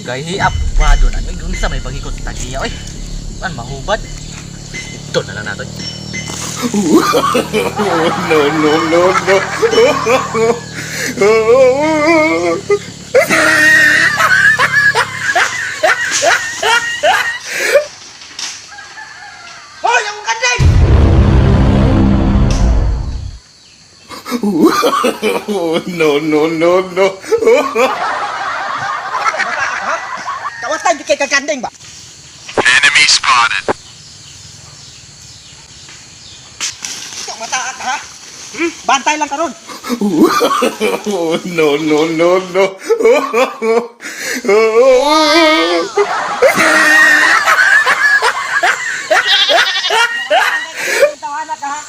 Gahiap wado na ni unsa may bagikot sa tagiya oy. An mahubad. Ito na lang nato. No, no, no, no. Hoy, akong kanding! No, no, no, no. Kawatan di kay kagkanding ba? Enemy spotted. Ikaw mataak ha? Bantay lang karon. No, no, no, no. Tawanan ka ha?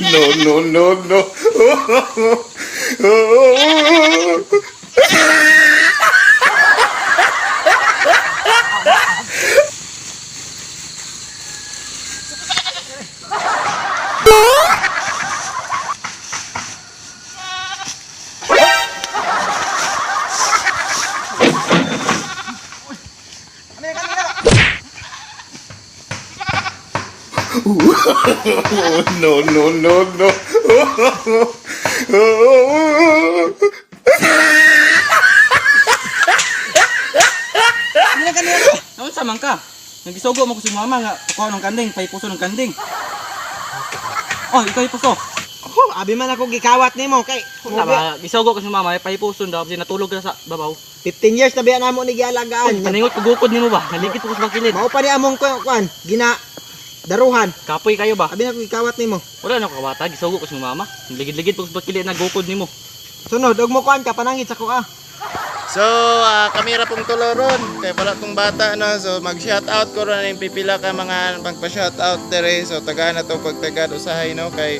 No, no, no, no. No, no, no, no. Naunsa man ka? Nagisugo mo ko si mama nga kuha ng kanding, paipuso ng kanding. Oh, ikaw ipuso. Oh, abi man ako gikawat nimo kay Wala ba? Gisugo ko si mama, paipuso daw kasi natulog na sa babaw. 15 years na biya namo ni gialagaan. Paningot ko gukod nimo ba? Naligid ko sa bakilid. Mao pa ni among kuan gina daruhan. Kapoy kayo ba? Abi na ako gikawat nimo. Wala na ko kawata, gisugo ko si mama. Ligid-ligid ko sa bakilid na gukod nimo. Sunod og mo kuan ka panangit sa kuha. So, kami ra pong tuloron kay wala tong bata no. So mag-shout out ko ron yung pipila ka mga pagpa-shout out dere. So tagaan na to pagtagad usahay no kay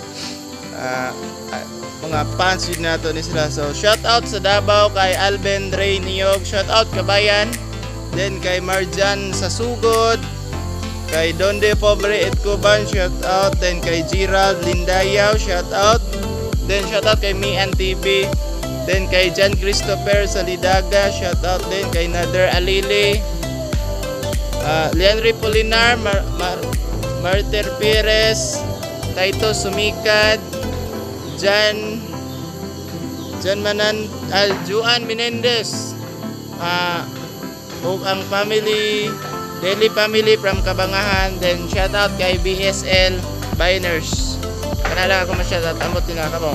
ah, ah, mga fans yun nato ni sila. So shout out sa Davao kay Alben Ray Niyog, shout out Kabayan. Then kay Marjan sa Sugod, kay Donde Pobre et Cuban, shout out. Then kay Gerald Lindayaw, shout out. Then shout out kay Mian TV. Then kay John Christopher Salidaga, shout out din kay Nader Alili. Leandre Polinar, Marter Perez, Taito Sumikad, Jan Jan Manan, Juan Menendez. Ug ang family Daily family from Kabangahan, then shout out kay BSL Biners. Kanala ako ma-shout out, amot din ka mo.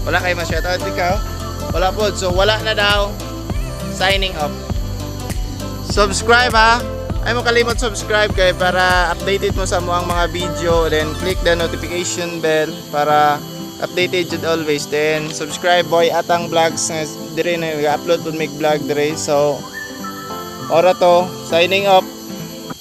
Wala kayo ma-shout out ikaw? Wala po. So wala na daw. Signing off. Subscribe ha. Ay mo kalimot subscribe kay para updated mo sa mo ang mga video, then click the notification bell para updated jud always. Then subscribe Boy Atang Vlogs nga dire na upload pud make vlog dire. So ora to, signing off.